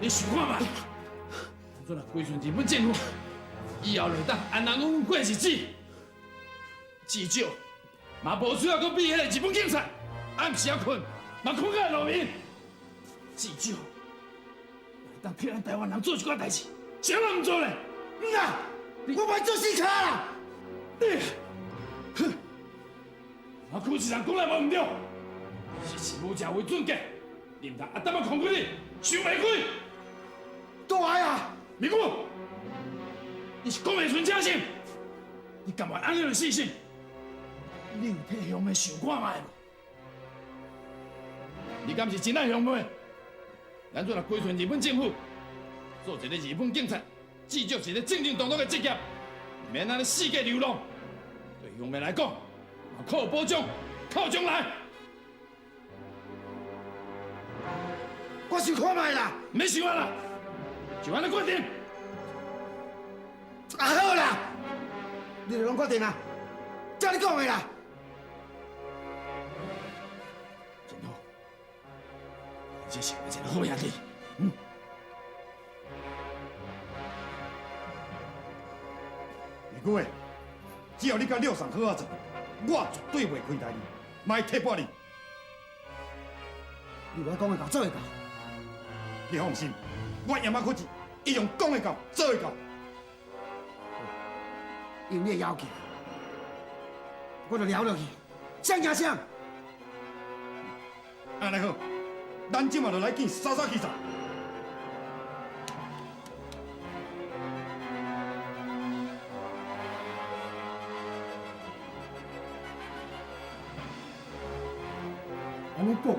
你想看覓？咱若歸順日本政府，以後就會當安安穩穩過日子，至少嘛無需要閣比彼個日本警察暗時仔睏，嘛睏甲會落眠。至少會當替咱台灣人做一寡代誌，啥攏毋做咧？毋啦，我欲做死跤啦！你，哼，我柯市長講來無毋對，識時務者為俊傑，你毋通阿擔仔控制你，想袂開。大啊！美姑，你是講袂順這心，你甘願按呢就死心？你有替鄉妹想看覓無？你敢是真愛鄉妹？咱若歸順日本政府，做一個日本警察，至少是個正正當當的職業，毋免按呢四界流浪。對鄉妹來講，嘛較有保障，較有將來。我想看覓啦，毋免想啊啦，就按呢決定。啊好啦，你就攏決定啊，照你講的啦。真好，這是我一個好兄弟。嗯。二姑的，只要你佮廖桑好好做，我絕對袂虧待你，嘛會提拔你。你話講會到，做會到。你放心，我山仔闊志一樣講會到，做會到。應你的要求，我就了落去，啥驚啥？按呢好，咱這馬就來見沙沙去桑。按呢講起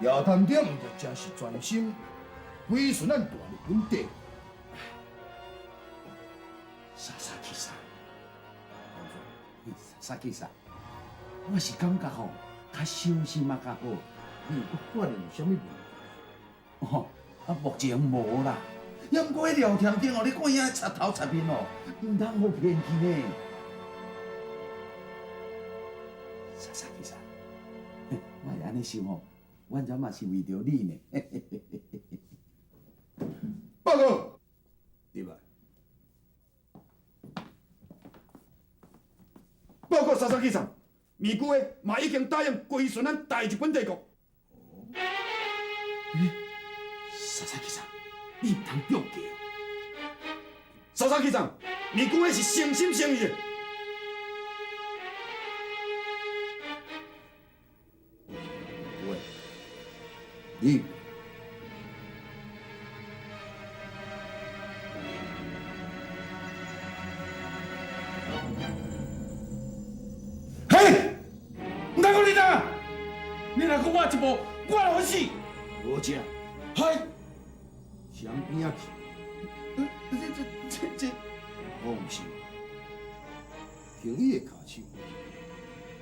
來，葉探長就真是全心歸順咱大日本帝國。沙沙去沙，沙沙去沙，我是感覺吼，較小心仔較好。你有閣發現有啥物問題？哦，啊，目前無啦。抑毋過彼廖添丁哦，你看伊按呢插頭插面哦，毋通予騙去呢。沙沙去沙，我會按呢想吼，完全嘛是為著你呢。報告，入來。報告沙沙去桑，美姑的嘛已經答應歸順咱大日本帝國。哦，欸，沙沙去桑，你毋通中計哦。沙沙去桑，美姑的是誠心誠意的。喂，你。嘿，毋通閣你呾，你若閣晚一步，我來予死。無正，嗨，雙邊仔去。這這這這，放心，憑伊的跤手，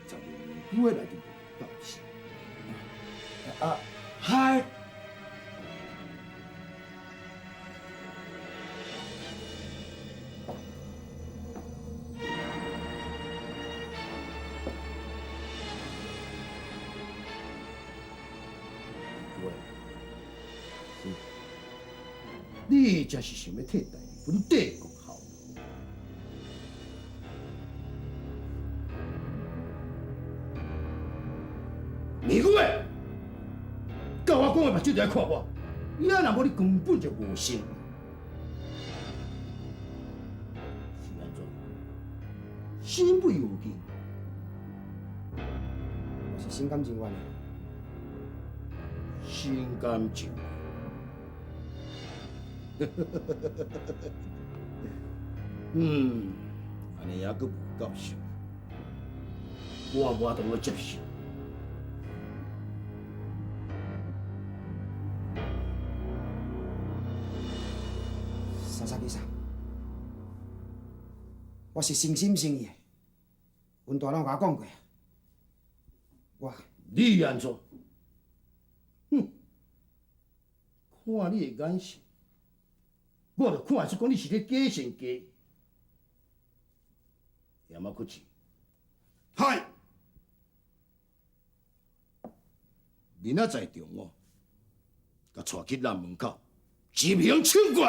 十年久的內定會到死。啊，嗨。喂，是，你真是想欲替大日本帝國效勞？尼姑的，佮我講的目睭就愛看我，你啊若無你根本就無信。是按怎？身不由己。我是心甘情願的。心甘情願。嗯，按呢猶閣無夠熟，我無法度閣接受。沙沙去桑，我是誠心誠意的，阮大老共我講過，我你按怎？哼，看你的眼神，我就看會出講你是咧假善假。山仔闊志，嗨，明仔载中午，共带去南门口执行手决。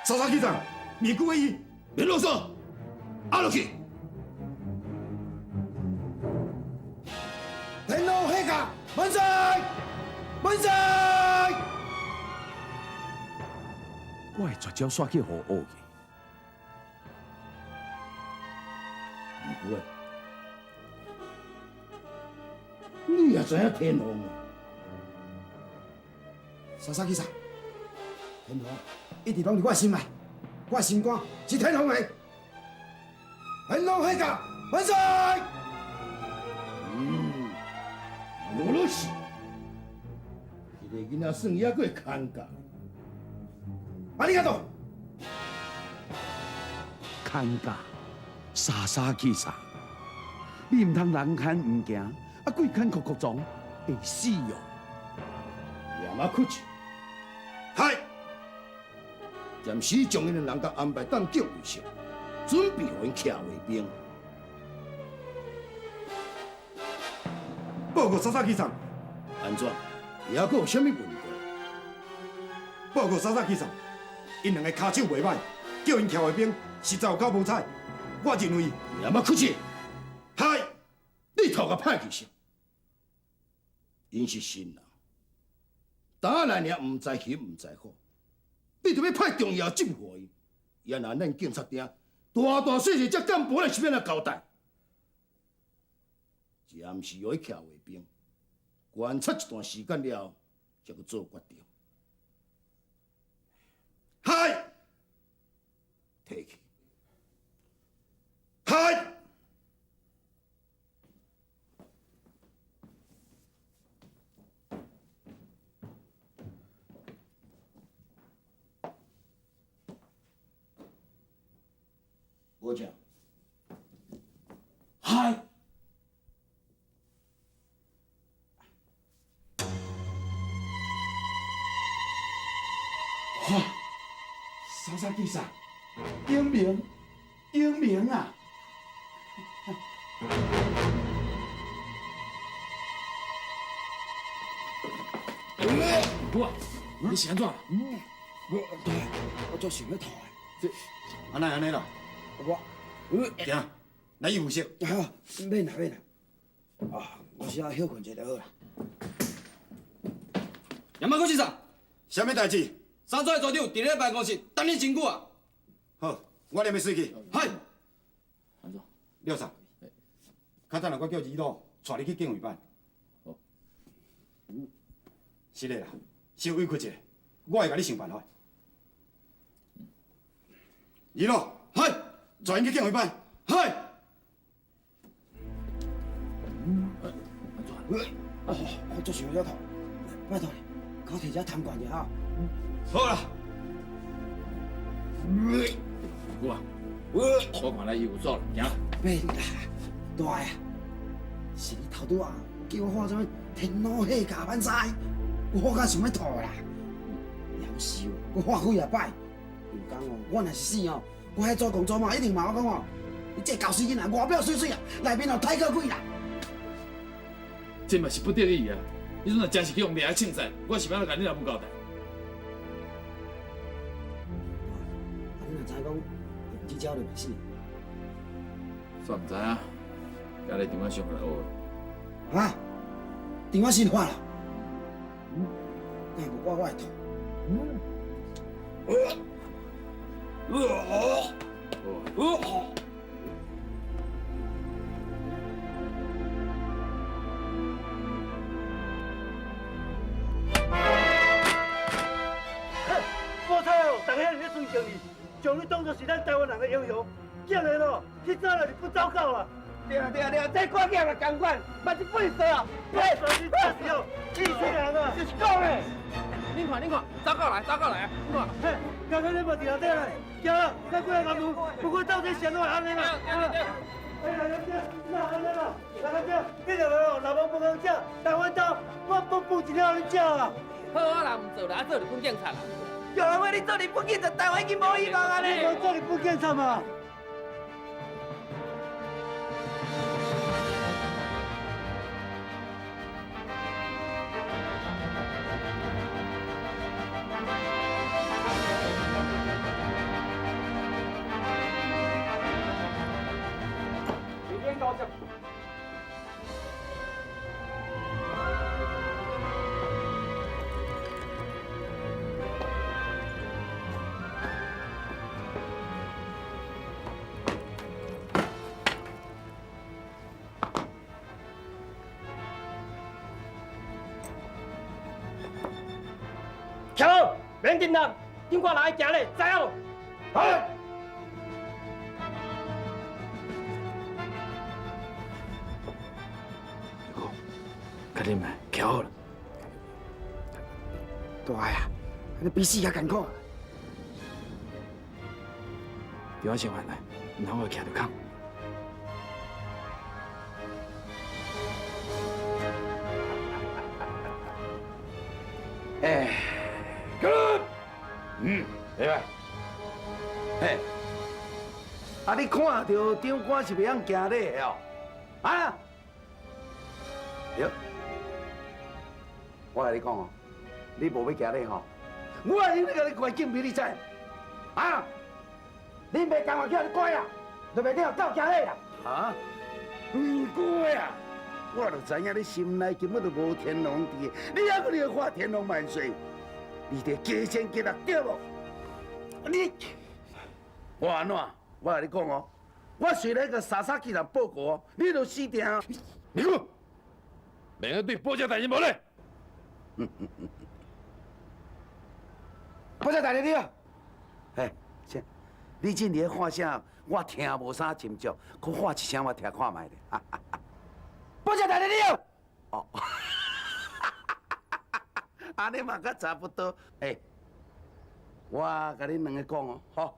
萨萨局长，面具的伊，免啰嗦，压落去。天龙黑甲，万岁！万岁！我的绝招煞去予学去。毋过，你也知影天皇啊？萨萨局长，天皇一直拢伫我心内，我心肝是天皇的。天龙黑甲，万岁！嗯，罗罗是，这个囡仔算犹阁会看教。阿里嘎多，看教，沙沙去沙，你毋通人牵毋行，啊鬼牵哭哭撞，会死哦。亚马库奇，嗨，暂时将𪜶的人共安排当警卫室，准备予𪜶徛卫兵。报告萨萨局长，按怎？犹阁有啥物问题？报告萨萨局长，𪜶两个跤手袂歹，叫𪜶徛卫兵实在有够无彩。我认为，亚马库奇，嗨，你头壳歹去啥？𪜶是新人，打来尔毋知熊毋知虎，你著欲派重要职务予伊，伊若咱警察厅大大细细这干部，咱是欲按怎交代？暂时予伊徛卫兵，观察一段时间了后，才去做决定。嗨，提去。嗨。无讲。嗨。哇！萨萨局长，英明，英明啊！我，你是按怎？我对，我足想欲吐的。这，按怎按呢啦？我，行，来医务室。好，免啦免啦。啊，我小可歇睏一下就好啦。亚马库先生，啥物代志？三组的组长伫咧办公室等你真久啊。好，我念个随去。系。按怎？廖三，较等下我叫二老带你去警卫班。好。是的啦，小委屈一下，我会共你想办法。二老，系，带𪜶去警卫班。系。按怎？哦，我足想欲吐，拜托你，共我提一汤罐者哈。好啦。我，我看来伊有做了，行。免啦，大啊，是你头拄仔叫我喊啥物天老火甲万岁，我喊甲想欲吐啦。夭寿，阁喊几若摆。有讲哦，我若是死哦，我彼祖公祖妈一定骂我讲哦，你这猴死囡仔外表媠媠啊，内面哦歹到鬼啦。这嘛是不得已啊！你阵若真是去予掠凊彩，我是欲按怎共你老母交代？啊，你若知讲用这招就袂死？煞毋知影，交你张阿祥来学的。啊？张阿新发啦？敢无我我会吐。无彩哦，大家遐尔咧尊敬你，将你当作是咱台湾人的英雄，竟然哦，去早就是不糟糕啊！对啊对啊对啊，这官业嘛仝款，嘛是粪扫啊！粪扫你这是哦，气死人啊！就是讲咧，恁看恁看，糟糕来糟糕来啊！你看，嘿，刚才你嘛伫内底啦，行啦，咱过来南门，不过到底是按怎按呢啦？哎，来来姐，哪按呢啦？来来姐，你入来哦，老王无通食，台湾刀，我不补一了你食啊！好啊啦，毋做啦，啊做日本警察啦。有人为你做日本警察，台湾已经无希望啊！你讲做日本警察嘛？徛好，免紧张，长官来行礼，知影无？好。较啉来，徛好了。大啊，你比死较艰苦。对我先还来，毋通我徛著空。哎，嗯，来。嘿，啊，你看著长官是袂晓行礼的哦，啊？对，我共你讲哦，你无欲行礼吼，我会用共你关禁闭，你知？啊？你袂甘愿叫你关啊，就袂得够行礼啦。啊？唔乖啊！我就知影你心内根本就无天龙伫，你犹阁咧喊天龙万岁，你伫加钱加力对无？你我按怎？我共你讲哦，我随来共萨萨基人报告哦，你就死定。你讲，免去对报家大人无礼。报家大人你好，嘿，这你这里喊啥？我听无啥斟酌，阁喊一声我听看觅咧。报家大人你好，哦，按呢嘛阁差不多。欸，我共恁两个讲哦，吼，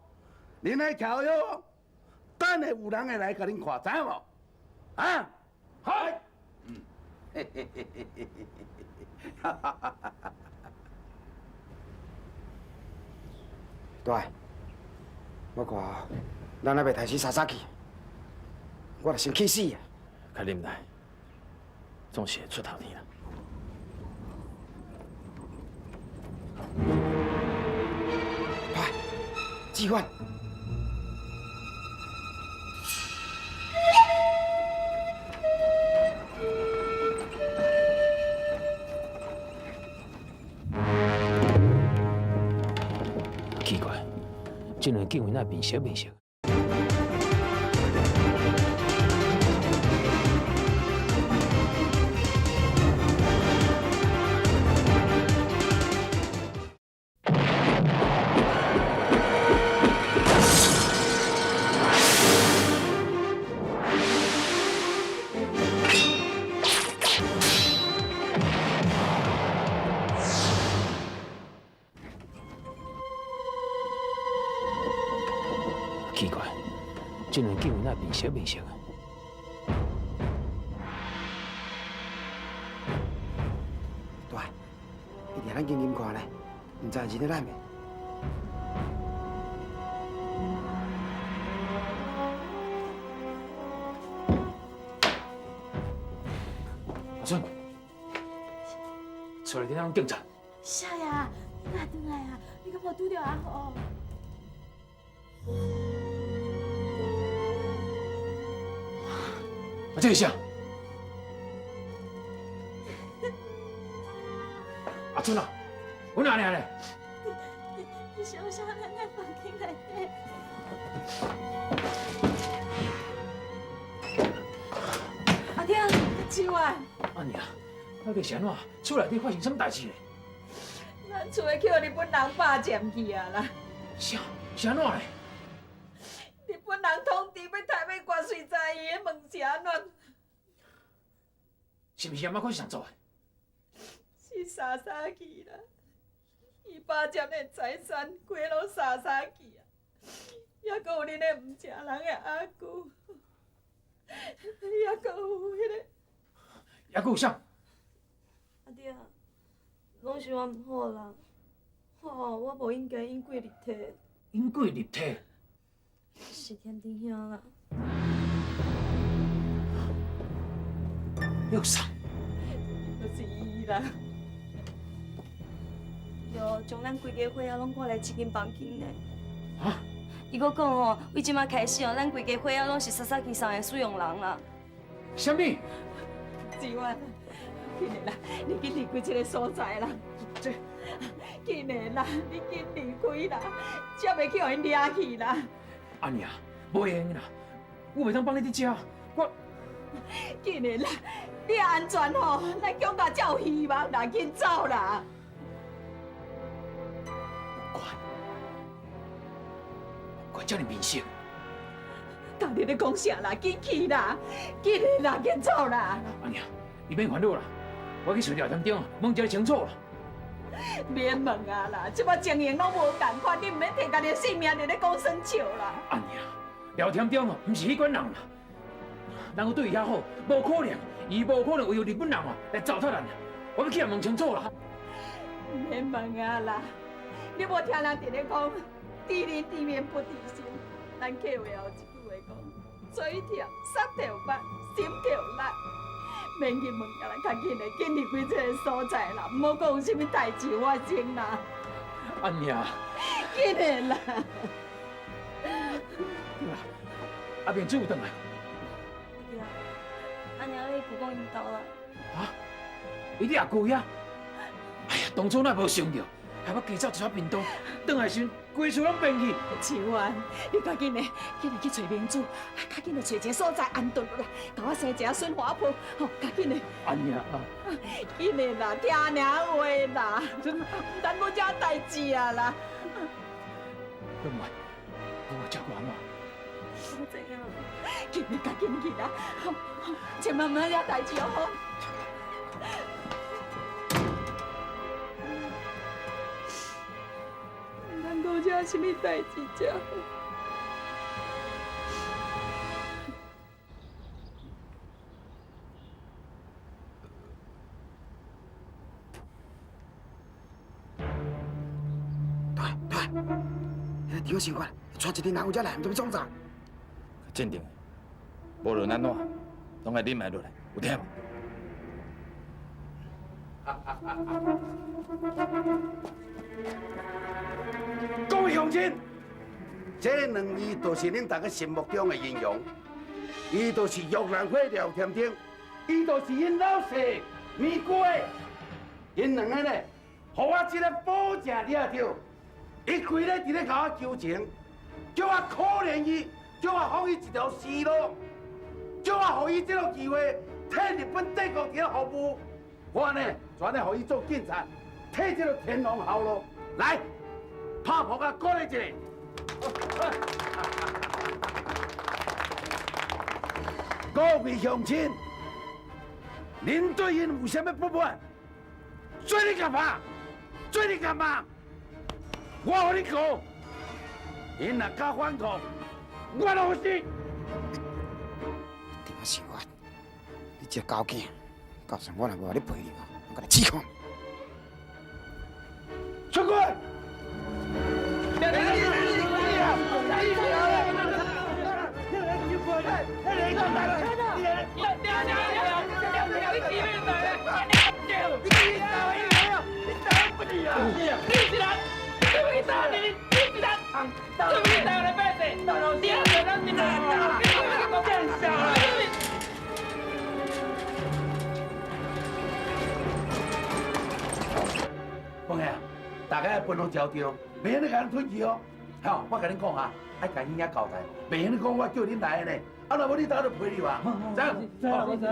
恁爱徛好哦，等下有人会来共恁看，知影无？啊，好。嗯，嘿嘿嘿嘿嘿嘿，哈哈哈哈哈。大，我看咱还袂杀死萨萨去，我就先去死啊！较忍耐，总是会出头天啦。大，志远。奇怪，这两个警卫哪面熟面熟？奇怪，这两个警卫哪面熟面熟的？大，伊伫咱紧紧看咧，毋知认得咱袂？阿春，厝内底哪拢警察？啥呀？你哪转来啊？你敢无拄著阿虎？啊，这是啥？阿春啊，阮阿娘咧？你小小咱在房间内底。阿天，志远。阿娘，到底是按怎？厝内底发生啥物代志咧？咱厝的去予日本人霸占去啊啦！啥？是按怎咧？日本人统治欲杀欲割随在伊的问是按怎？是毋是阿妈阁是啥做的？是杀杀去啦！伊霸占的财产，规拢杀杀去啊！犹阁有恁的毋食人的阿舅，犹阁有彼个，犹阁有啥？阿弟啊，拢是我毋好啦，哦，我無應該引鬼入體。引鬼入體？是天頂兄啦。六嫂。就是伊啦。哟，將咱規家伙仔攏趕來這間房間呢。啊？伊閣講吼，為這馬開始哦，咱規家伙仔攏是薩薩基桑的使用人啦。啥物？志遠，緊來啦，你緊離開這個所在啦。這，緊來啦，你緊離開啦，才袂去予𪜶掠去啦。阿娘，無閒啦，我袂當放你佇遮，我。緊來啦，你安全吼，咱蔣家才有希望啦，緊走啦。不管，不管這麼明顯。到底咧講啥啦？緊去啦，緊來啦，緊走啦！阿娘，你免煩惱啦，我去揣廖添丁，問一下清楚啦。免問啊啦，這擺情形攏無仝款，你毋免提家己的性命佇咧講耍笑啦。阿娘，廖添丁哦，毋是彼款人啦。人對伊遐好，無可能，伊無可能為著日本人哦來糟蹋咱。我欲起來問清楚啦。免問啊啦，你無聽人佇咧講，知人知面不知心，咱客話有一句話講：嘴甜舌頭滑，心頭辣。免去問啊啦，較緊的，緊離開這個所在啦，毋好閣有啥物代誌發生啦。阿娘，緊的啦。對啦，阿明水有轉來？對啊，阿娘咧舅公𪜶兜啦。啊？伊佇阿舅遐？哎呀，當初哪無想著，害我加走一撮便當，轉來時規厝攏變去。秋元，你趕緊的，緊的去揣明珠，較緊的揣一个所在安頓落來，共我生一个孫華婆，吼，較緊的。阿娘，緊的啦，聽阿娘話啦，毋通閣這代誌啊啦。老妹，我照顧按怎？我知影，緊的，趕緊去啦，千萬毋通惹代誌哦。毋通惹啥物代誌才好。大大，彼个张生官带一群人有遮来，毋知欲创啥？镇定，无论按怎，拢爱忍耐落来，有听无？各位乡亲，这两位就是恁大家心目中的英雄，伊就是玉兰花廖添丁，伊就是𪜶老师米姑的，𪜶两个呢，予我这个保证掠著，伊规日伫咧共我求情，叫我可怜伊，叫我放伊一条死路，叫我予伊这个机会替日本帝国伫咧服务，我呢，全咧予伊做警察，替这个天龙效劳，来。拍噗仔鼓励一下。各位乡亲，恁对𪜶有啥物不满？做你共拍，做你共骂，我予恁告。𪜶若敢反抗，我就予死。张生官，你这狗囝，就算我若无予你陪你，我共你试看。出关。凤兄，大家分好招着，袂用你共人吞去哦。好，我共恁讲啊，爱共𪜶遐交代，袂用你讲我叫恁来的呢。啊，若无你当就陪你话。走，走，走，走，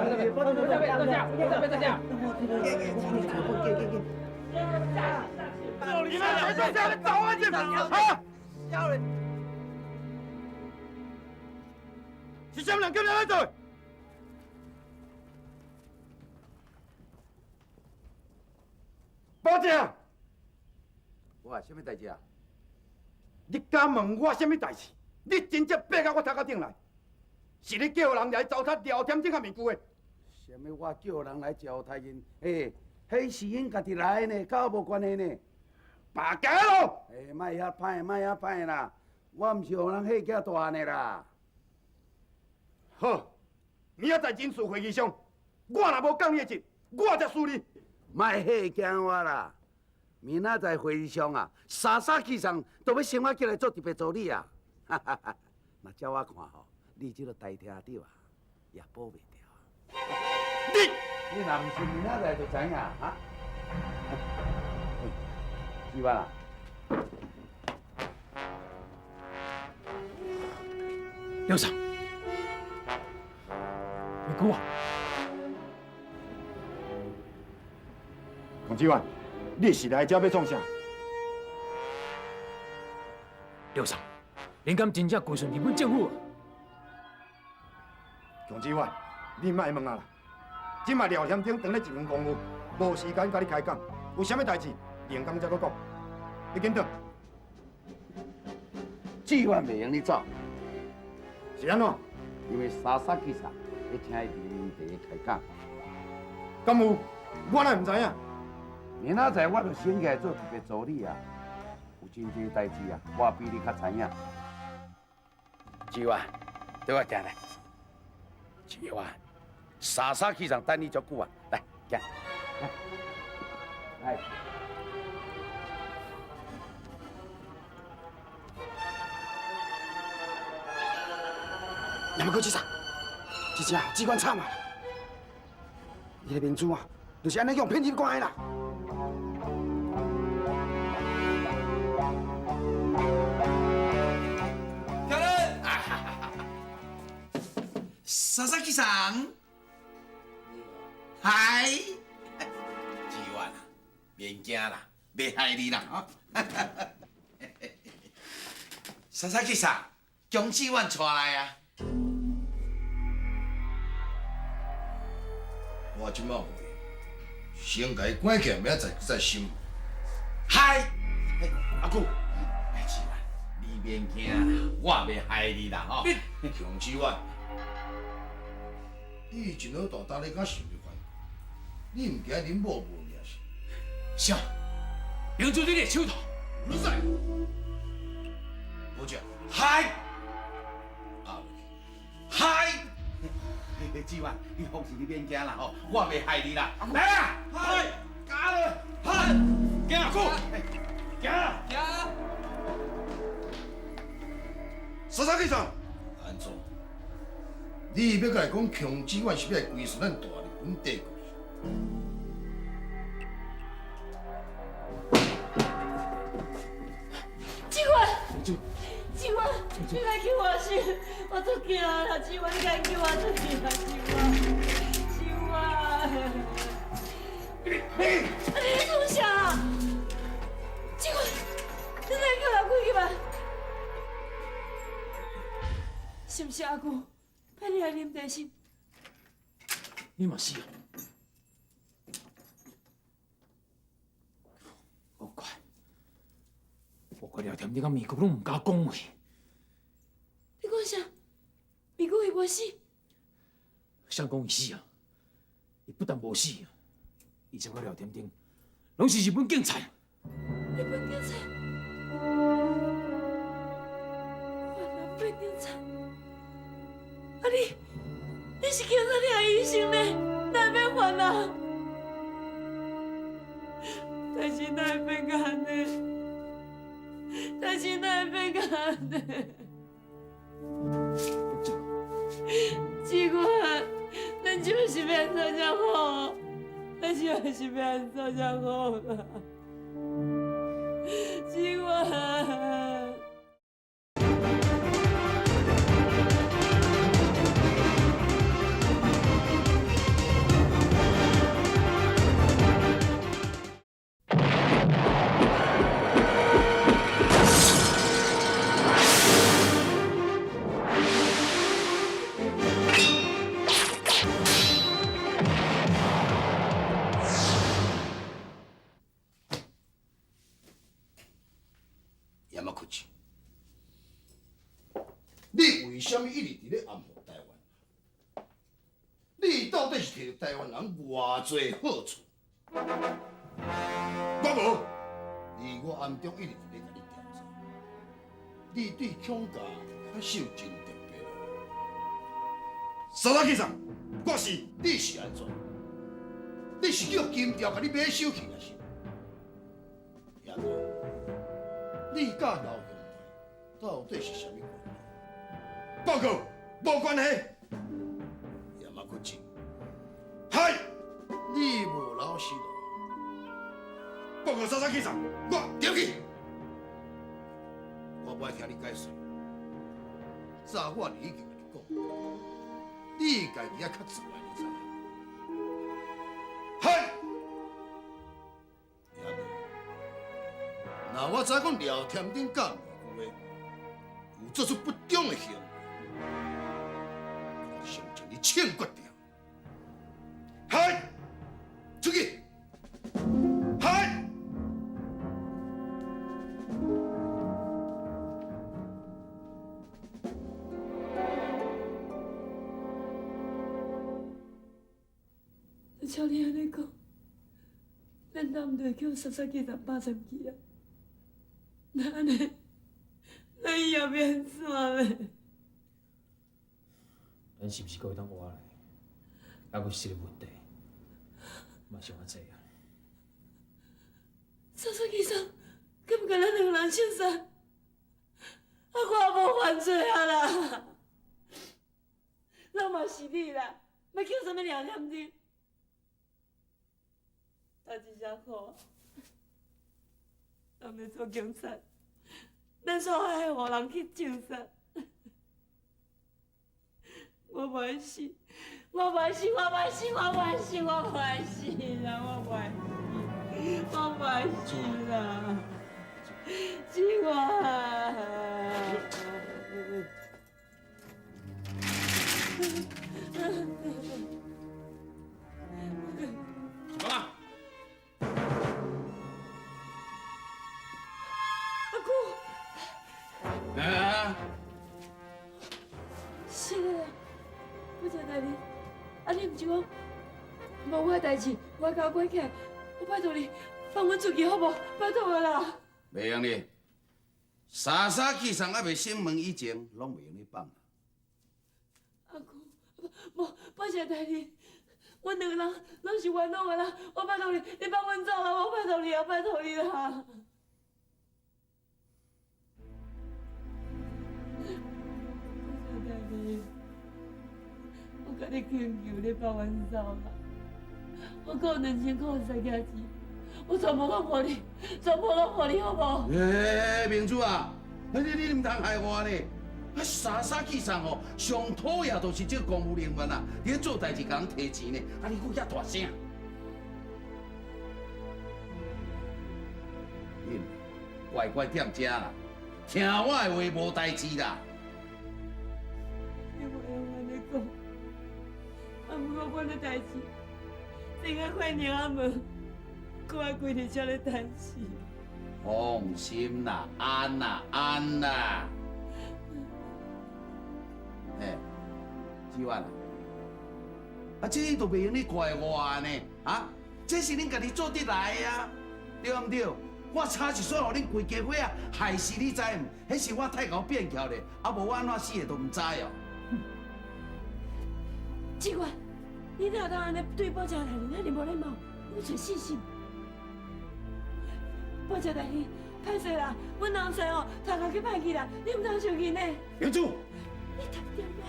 你们在这里走啊！这啊！是啥人叫你来做？保证。我啥物代志啊？你敢问我啥物代志？你真正爬到我头壳顶来，是你叫人来糟蹋廖添丁佮面具的？啥物？我叫人来糟蹋𪜶？欸，彼是𪜶家己来的呢，佮我无关系呢。罢行咯！哎，莫遐歹，莫遐歹啦，我毋是予人吓囝大汉的啦。好，明仔载人事会议上，我若无降你的职，我才输你。莫吓惊我啦！明仔载会议上啊，沙沙起上都欲升我起来做特别助理啊！哈哈哈！若照我看吼，你这个大厅长啊，也保袂牢。你若毋是明仔载就知影哈。志远啊，廖桑，你给我。黄志远，你是来遮欲创啥？廖桑，恁敢真正归顺日本政府？黄志远，你莫问啊啦！这摆廖贤忠当咧日本公务，无时间佮你开讲，有啥物代志，明天再阁讲。你紧转。志远袂用你走，是按怎？因为沙沙去啥，欲请伊伫啉茶开讲。敢有？我哪会毋知影？明仔载我就升起来做特别助理啊，有真济代志啊，我比你较知影。志远，对我行来。志远，沙沙去上等你足久啊，来行。来。也毋过这啥？这只机关惨啊！伊的面子啊，就是按呢用骗入关的啦。跳人，萨萨基桑，嗨，志远啊，免惊啦，袂害你啦，吼。萨萨基桑，姜志远带来啊。我这摆有闲，先共伊关起来，明仔载再审。嗨，阿舅，志远，你免惊啦，我袂害你啦，吼。姜志远，你真好大胆，你敢想欲反？你毋惊恁某无命是？啥？明珠你的手头？你在？无只。嗨，啊，嗨。志远，你放心，你免惊啦吼，我袂害你啦。来啊，嗨，加了，嗨，行阿舅，行，行。沙沙去上。安怎？你欲来讲强志远是欲来归顺咱大日本帝国？志远，志远，你来救我先，我足惊啦！志远，你来救我出去啦！志远，志远，你你咧创啥？志远，你来叫人开去吧？是毋是阿舅派你来啉茶是？你嘛是啊！无怪，无怪廖添，你佮美国拢毋敢讲话。你讲啥？美国伊无死？谁讲伊死啊？伊不但无死，伊这个廖添丁，拢是日本警察。日本警察？越南变警察？啊你，你是警察，你还医生呢？哪会变犯人？代志哪会变甲按呢？代志哪会变甲按呢？志远，咱这马是欲按怎才好？咱这马是欲按怎才好啦？志远。你为啥物一直伫咧暗伏台湾？你到底是摕台湾人偌济好处？我无，而我暗中一直伫咧共你调查，你对恐教感受真特别。啥啥去上？我是你是按怎？你是叫金条共你买手去抑是？也哥，你佮老兄弟到底是啥物关系？报告，无关系。也嘛阁真。嗨，你无老实咯。报告啥啥去上？我对去。我无爱听你解释。早我就已经共你讲，你家己爱较自然，你知影？嗨，也哥，若我知讲廖添丁佮吴的有做出不忠的行为，我就将你枪决掉。嗨，出去。嗨。照你按呢讲，咱敢毋就叫杀杀警察拍针去啊？那按呢，咱以后欲按怎咧？咱是毋是阁会当活来？犹阁是一个问题，嘛伤仔济啊！杀杀警察，敢毋共咱两个人相杀？啊，我也无犯罪啊啦！拢嘛是你啦，欲叫啥物廖添丁？头一声苦，人欲做警察，咱煞爱予人去枪杀。我无爱死，我无爱死，我无爱死，我无爱死，我无爱死啦！我无爱死，我无爱死啦！志远。什么？阿姑。啊！是的，不谢大人，啊，你毋是讲无我的代志，我交关起来，我拜托你放阮出去好无？拜托啊啦！袂用哩，三三去送犹未审问以前，拢袂用你放。阿姑，无，不谢大人，阮两个人拢是冤枉的啦，我拜托你，你放阮走啦，我拜托你啊，拜托你啦！不谢大人，我共你恳求，你放阮走啦！我阁有2000块三价钱，我全部拢予你，全部拢予你，好无？欸，明珠啊，你毋通害我呢！啊，三三去送吼，上讨厌就是这个公务人员啊，伫咧做代志共人提钱呢，啊，你阁遐大声！恁乖乖踮遮啦，听我的话无代志啦。你无用按呢讲，啊，毋过阮的代志，怎啊快娘仔门，阁爱规日遮咧担心。放心啦，安啦，安啦。欸，志远啊，啊，这都袂用你怪我呢，啊，这是恁家己做得来的啊，对毋对？我差一撮予恁规家伙仔害死，你知毋？彼是我太𠢕变巧咧，啊，无我按怎死的都毋知哦。志远，你哪会当按呢对宝姐大人遐尔无礼貌？你欲揣死是？宝姐大人，歹势啦，阮翁婿哦，头壳去歹去啦，你毋通生气呢。明珠，你谈点啦？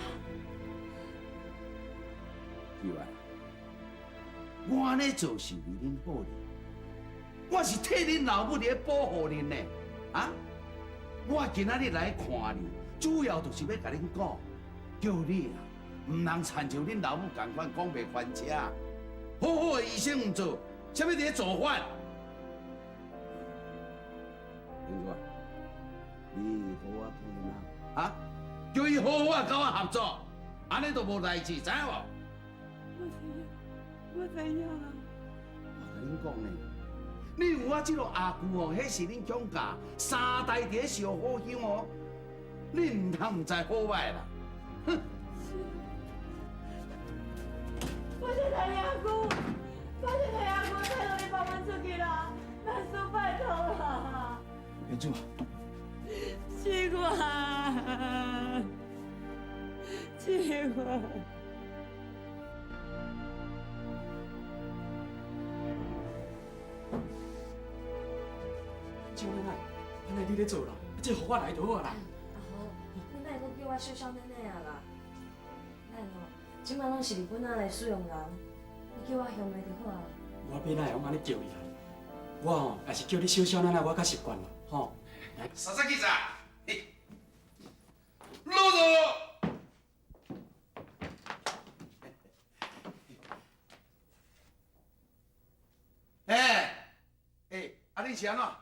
志远，我按呢做是为恁好呢，我是替恁老母伫咧保护恁呢，啊！我今仔日来看你，主要就是欲共恁讲，叫你啊，毋通亲像恁老母仝款讲袂翻车，好好的医生毋做，啥物伫咧造反？明珠啊，你好好讲啊，啊，叫伊好好啊，佮我合作，按呢就无代志，知影无？我知影，我知影啦。我共恁讲呢，你有我这个阿舅哦，彼是恁孔家三代伫咧烧好香哦，你毋通毋知好歹啦。哼！我是大阿舅，我是大阿舅，拜托你放阮出去啦，万事拜托啦。明珠，志远，志远。少奶奶，奶奶你咧做啦，这予我来就好啊啦。阿豪，你莫阁叫我小少奶奶啊啦。咱哦，这摆拢是日本仔的使用人，你叫我乡妹就好啊。我欲哪会用按呢叫你啊？我吼也是叫你小少奶奶，我较习惯啦，吼。来，萨萨吉萨，落座。欸欸，啊恁是按怎？啊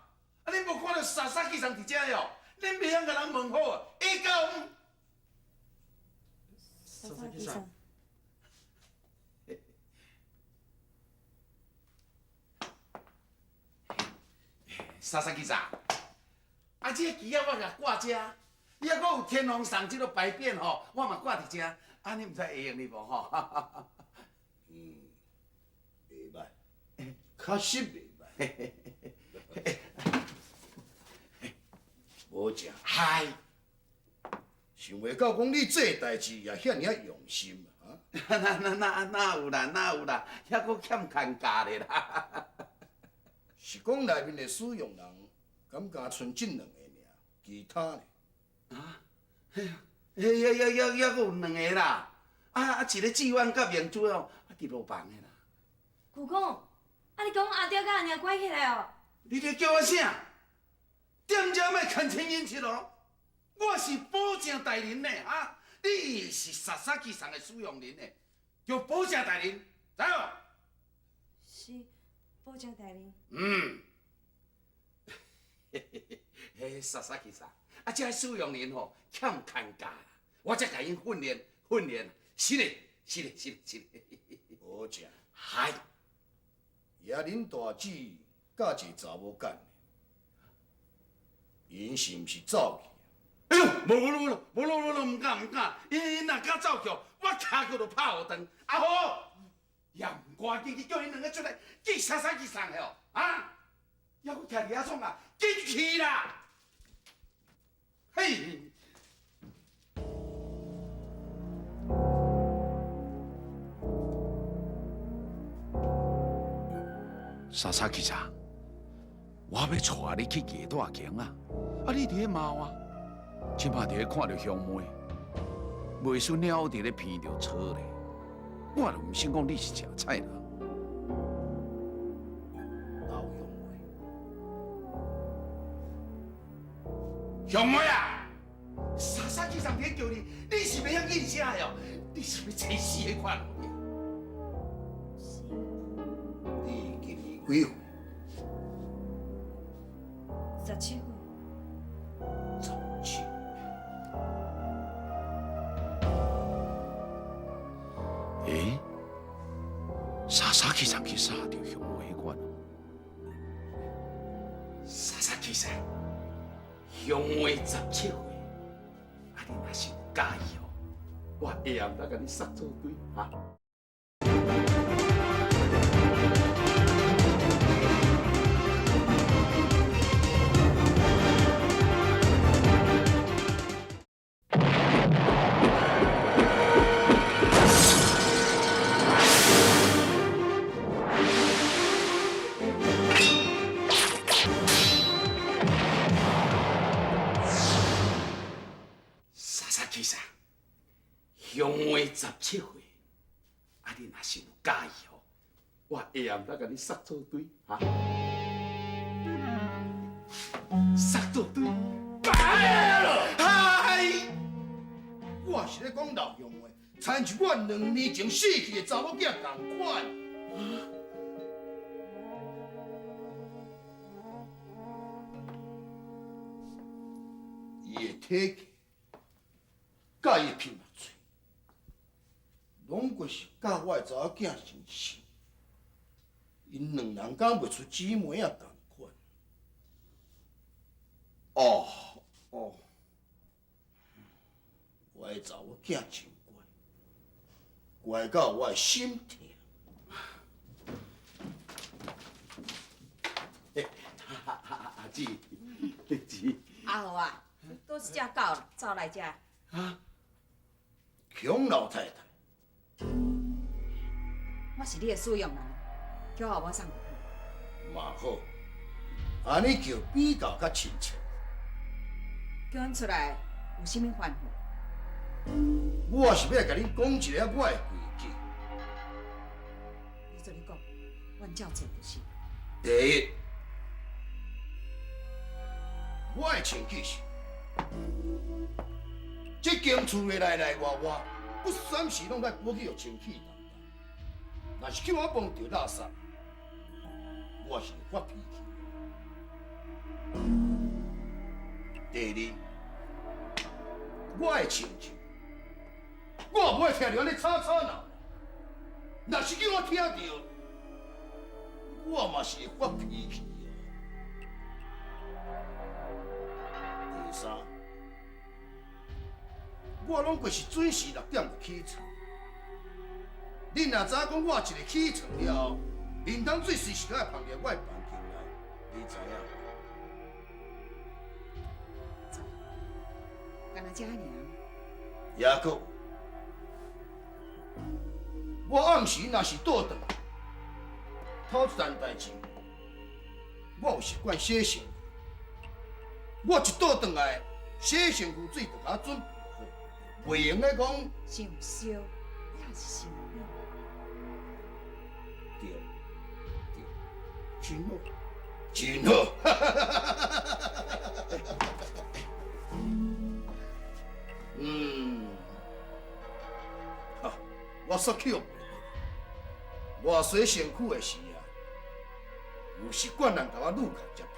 恁无看著萨萨吉桑伫遮哟？恁袂晓共人问好啊？下到。萨萨吉桑。萨萨吉萨，啊，这个旗仔我共挂遮，你犹阁有天皇赏这个牌匾吼，我嘛挂伫遮，按呢毋知会用你无吼？嗯，袂歹，确实袂歹。无正。嗨，想袂到讲你这代志也遐尔仔用心啊！那那那哪有啦，哪有啦，犹阁欠牵教咧啦。是讲内面的使用人，敢敢賰这两个尔，其他咧？啊，嘿呀，遐遐遐犹阁有两个啦，啊啊，一个志远佮明珠哦，啊伫路房的啦。舅公，啊你讲阿爹佮阿娘关起来哦？你咧叫我啥？踮遮莫牵亲引戚哦！我是保正大人呢，啊，你是萨萨基桑的使用人呢，叫保正大人，知无？是。保正大人。嗯，嘿嘿嘿，萨萨基桑，啊，这使用人吼欠牵教，我才共𪜶训练训练。是嘞，是嘞，是嘞，是嘞。保正。嗨，也恁大姊佮一个查某干，𪜶是毋是走去？哎呦，无无无无无无，毋敢毋敢，𪜶若敢走去，我跤脚就拍予断。阿豪。也毋赶紧去叫𪜶两个出来，去啥啥去送的哦，啊！犹阁徛伫遐创啊？紧去啦！嘿！萨萨去啥？我欲带你去艺大间啊！啊，你伫咧猫啊？这摆伫咧看著乡妹，袂输鸟伫咧闻著草咧。我就毋信讲你是食菜人。老乡妹，乡妹啊！萨萨去上伫叫你，你是袂晓应声的哦？你是欲找死彼款？是。你今年几岁？17岁。17。欸？萨萨去上去杀著乡妹彼款哦。萨萨去上，乡妹17岁，啊你若是有佮意哦，我下暗来共你杀做堆哈。乡妹17岁，啊你若是有佮意哦，我下暗来共你杀做堆哈。杀做堆，嗨！我是咧讲老乡话，亲像我2年前死去的查某囝仝款。伊的体格，佮伊的鼻目嘴，拢过是佮我的查某囝真像。𪜶两人敢袂出姊妹仔仝款。哦哦，我的查某囝真乖，乖到我的心疼。阿姊，志。阿豪啊，倒一只狗啦，走来遮。啊？孔老太太，我是你的使用人，叫我我送。嘛好，按呢叫比较较亲切。叫阮出来有啥物吩咐？我是欲来共恁讲一下我的规矩。你做你讲，阮照做就是。第一，我的清气是，这间厝的内内外外，不三时拢爱保去予清气澹澹。若是去我碰著垃圾，我是会发脾气。第二，我的亲像，我无爱听著按呢吵吵闹闹。若是叫我听著，我嘛是会发脾气的。第三，我拢过是准时6点就起床。恁若知影讲我一个起床了后，面桶水随时都爱放伫我的房间内，你知影无？干焦这尔。也阁有，我暗时若是倒转来，头一件代志，我有习惯洗身躯。我一倒转来，洗身躯水就共我准备好，袂用得讲。伤烧，也是伤冷。对，对，真好，真好。嗯，哈，我煞去予我洗身躯的时啊，有习惯人共我女客接片。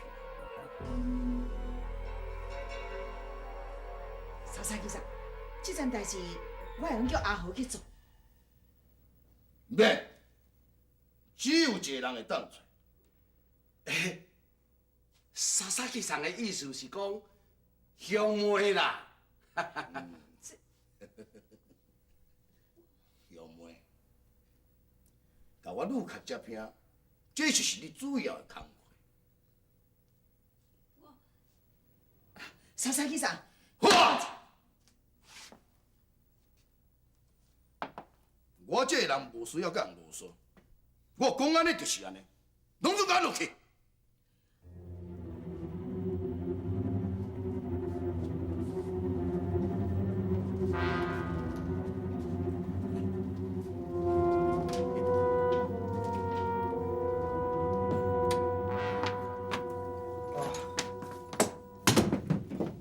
莎莎其实，这件代志我会用叫阿豪去做。免，只有一个人会当做。欸，莎莎其上的意思是讲乡妹啦。乡妹，共我女客接听，这就是你主要的工课。我，莎莎去啥？好啊！我这个人无需要佮人啰嗦，我讲按呢就是按呢，拢总按落去。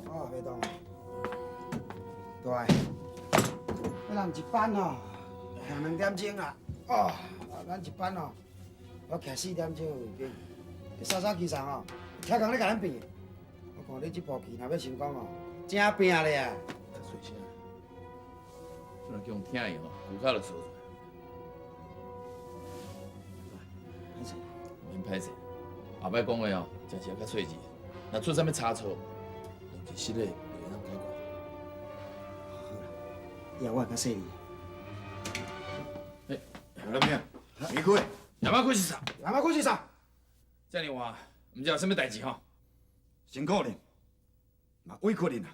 哦，袂动。大，咱人一班吼，徛2点钟啊。哦，咱一班吼，我徛4点钟卫兵，早早起床吼，超工咧共咱拼。我看你这步棋若欲成功吼，真拼咧啊！较细声，阵叫人听伊吼，骨脚就趖出来。歹势，免歹势，后摆讲话哦，真是要较细致，若出啥物差错，其实咧就会当解决。好啦，以后我会较细腻。欸，有啥物？你开。山口是啥？山口是啥？这呢话，毋知有啥物代志吼？辛苦恁，嘛委屈恁啦。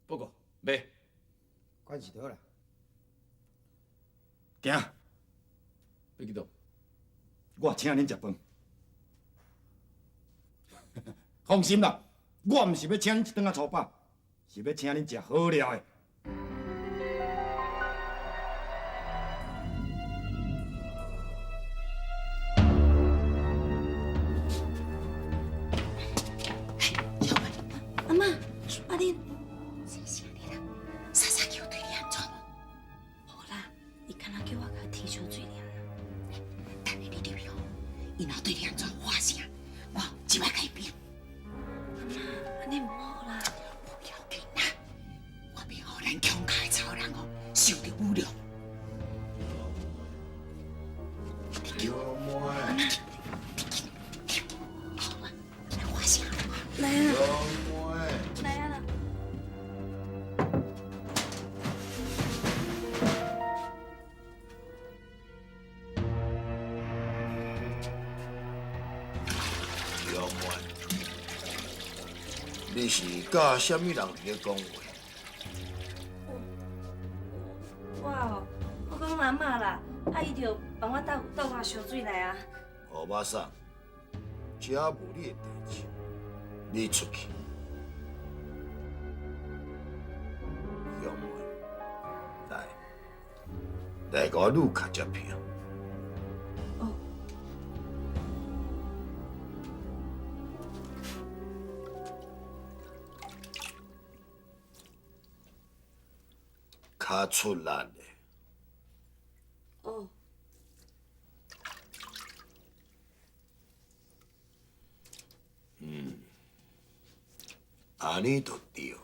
报告，袂。关系倒啦。行。欲去佗？我请恁食饭。放心啦，我毋是欲请恁一顿仔粗饱，是欲请恁食好料的。阿嬷，啊恁，谢谢你啦，莎莎叫对你按怎无？无啦，伊敢若叫我共提烧水尔啦。等下你入去吼，伊若对你按怎喊声，我这摆共伊拼。阿嬷，按呢毋好啦。无要紧啦，我欲予咱强家的查某人吼受著侮辱。阿嬷，好啊，来喊声。来啊！来啊啦！小妹，你你是佮啥物人伫咧讲话？我哦，我讲阿嬷啦，啊伊就帮我倒倒寡烧水来啊。乌巴桑，这无你的代志，你出去。乡妹，来，来共我撸卡这片。哦。较出力的。哦。嗯，按呢就对。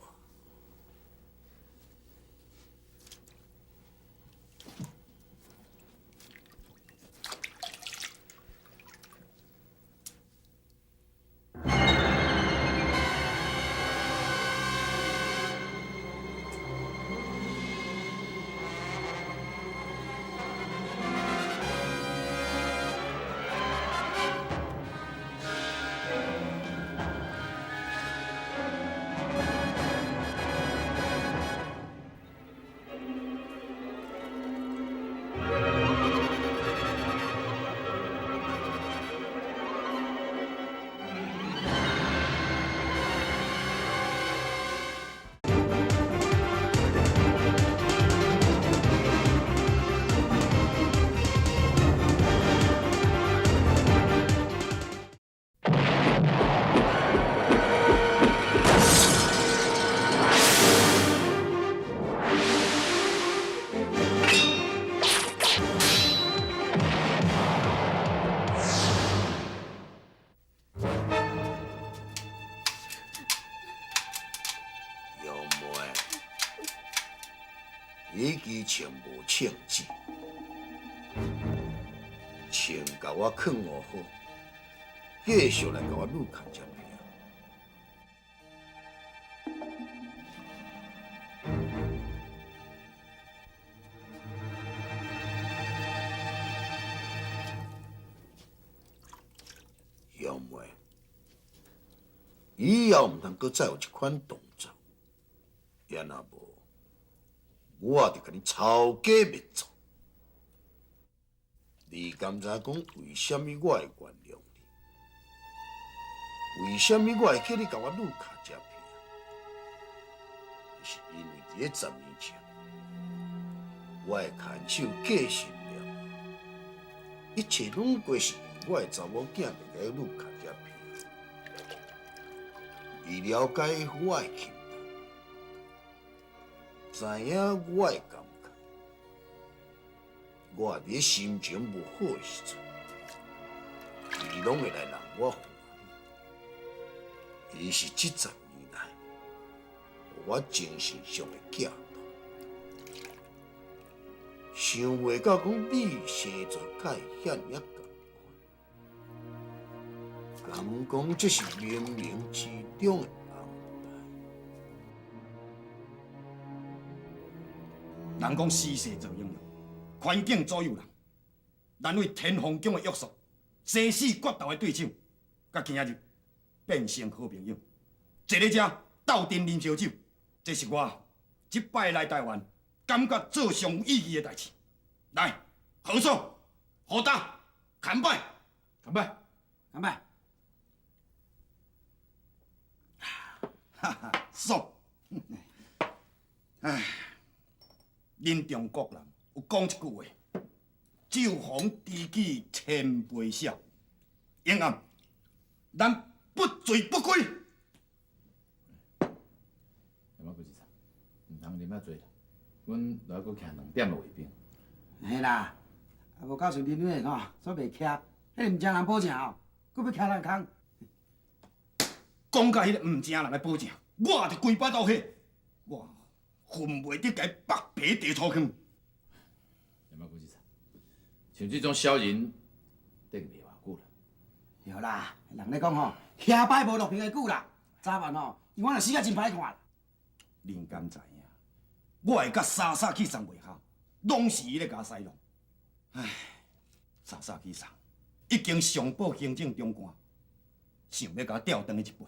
你支穿无称职，穿共我囥予好，继续来共我撸卡这片。乡妹，以后毋通阁再有这款动作，也若无，我就共你抄家灭族。你敢知影讲为啥物我会原谅你？为啥物我会叫你共我撸卡这片？是因为伫咧10年前，我的牵手继承了，一切拢过是我的查某囝来共伊撸卡这片。伊了解我的心态，知影我的感觉，我伫咧心情无好的时阵，伊拢会来让我欢喜。伊是这10年来，予我精神上的寄托。想袂到讲你生做甲伊遐尔仔仝款，敢讲这是冥冥之中的安排。人讲时势造英雄，环境左右人。咱为天后宫的约束，生死决斗的对手，佮今仔日变成好朋友，坐咧遮斗阵啉烧酒，这是我这摆来台湾感觉做上有意义的代志。来，合手，互打，干杯，干杯，干杯！哈哈，爽！唉，恁中国人有讲一句话：酒逢知己千杯少。永暗，咱不醉不归。什么故事？毋通啉遐济啦，阮落来阁徛2点的卫兵。嘿啦，啊无到时恁那吼，煞袂徛，彼个毋正人保证哦，阁欲徛人空。讲到彼个毋正人的保证，我就规巴肚火，我恨袂得共伊剥皮地粗坑。什么故事？像这种小人，得袂偌久啦。对啦，人咧讲吼，遐摆无落平的久啦，早晚吼，伊我若死甲真歹看。恁敢知影？我会佮莎莎去送袂效，拢是伊咧共我使弄。唉，莎莎去送，已经上报行政长官，想欲共我调转去日本。